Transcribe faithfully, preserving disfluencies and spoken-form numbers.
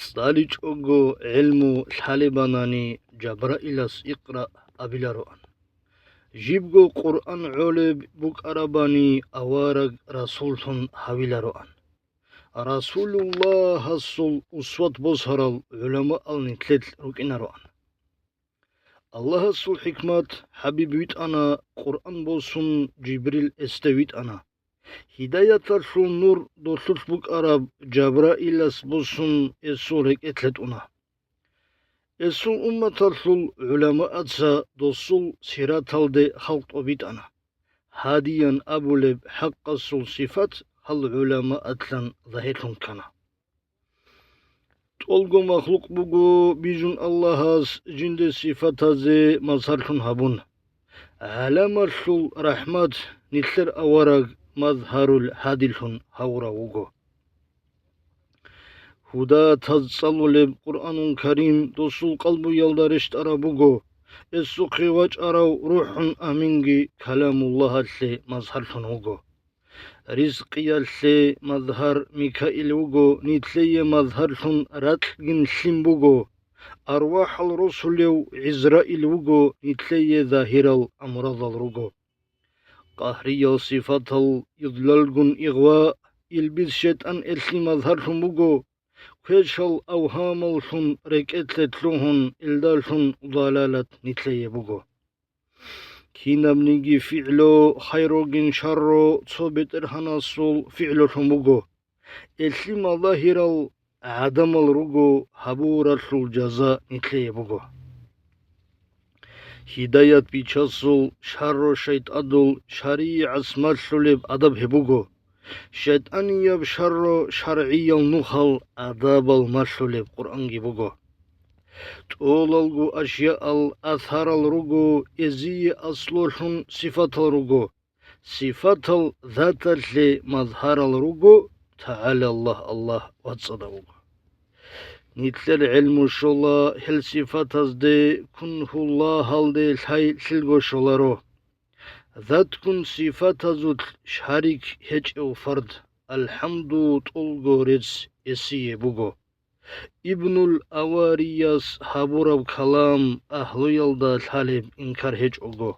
ЦӀаличӀого гӀелму лъалебанани Жабраилас икъра абилароан. Жибго Къуръан гӀолеб букӀарабани авараг расуллъун гьавилароан. Расулуллагьасул усват босарал гӀуламаал нилъелъ рукӀинароан. Аллагьасул хӀикмат: ХӀабиб витӀана, Къуръан босун, Жибрил эсде витӀана. Гьидаяталъул нур долъулъ букӀараб Жабраилас босун эсул рекӀелъ гьетӀуна. Эсул умматалъул гӀуламааца досул сираталде халкъ тӀобитӀана. Гьадиян абулеб хӀакъасул сифат гьал гӀуламаатлъан загьирлъун ккана. ТӀолго махлукъ буго бижун Аллагьас жинде сифатазе мазгьарлъун гьабун. ГӀаламалъул рахӀмат нилъер авараг Мазгьарул Гьадилъун гьавурав вуго. Гьудатаз цӀалулеб Къуръанул Карим досул къалбуялда рещтӀараб буго, эсухъе вачӀарав РухӀун Аминги Каламуллагьалъе мазгьарлъун вуго. Ризкъиялъе мазгьар Микаил вуго, нилъее мазгьарлъун ракьгин лъим буго. Арвахал росулев ГӀизраил вуго, нилъее загьирал амралал руго. Къагьриял сифатал юдлалгун игъва, илбис шайтӀан элъи мазгьарлъун буго. Квешал авгьамаллъун рекӀелъе лъугьун, илдалъун далалат нилъее буго. Кинабниги фигӀлу, хайругин шарру, цо БетӀергьанасул фигӀлулъун буго. Элъи малагьирал гӀадамал руго, гьабуралъул жаза нилъее буго. Гьидаят бичасул шарру шайтӀадул шаригӀат малъулеб адаб гьеб буго. ШайтӀанияб шарру шаргӀиял нухал адабал малъулеб Къуръанги буго. ТӀолалго ашияал асарал руго, эзие аслулъун сифатал руго. Сифатал заталъе мазгьарал руго, тагӀала Аллагь, Аллагь вацӀцӀадав вуго. Нилъер гӀелму щола гьел сифатазде, кунхуллагьалде лъай лъилго щоларо. Заткун сифатазулъ шарик гьечӀев фард, алхӀамду тӀолго рецц эсие буго. Ибнул Аварияс гьабураб калам агьлуялда лъалеб инкар гьечӀого.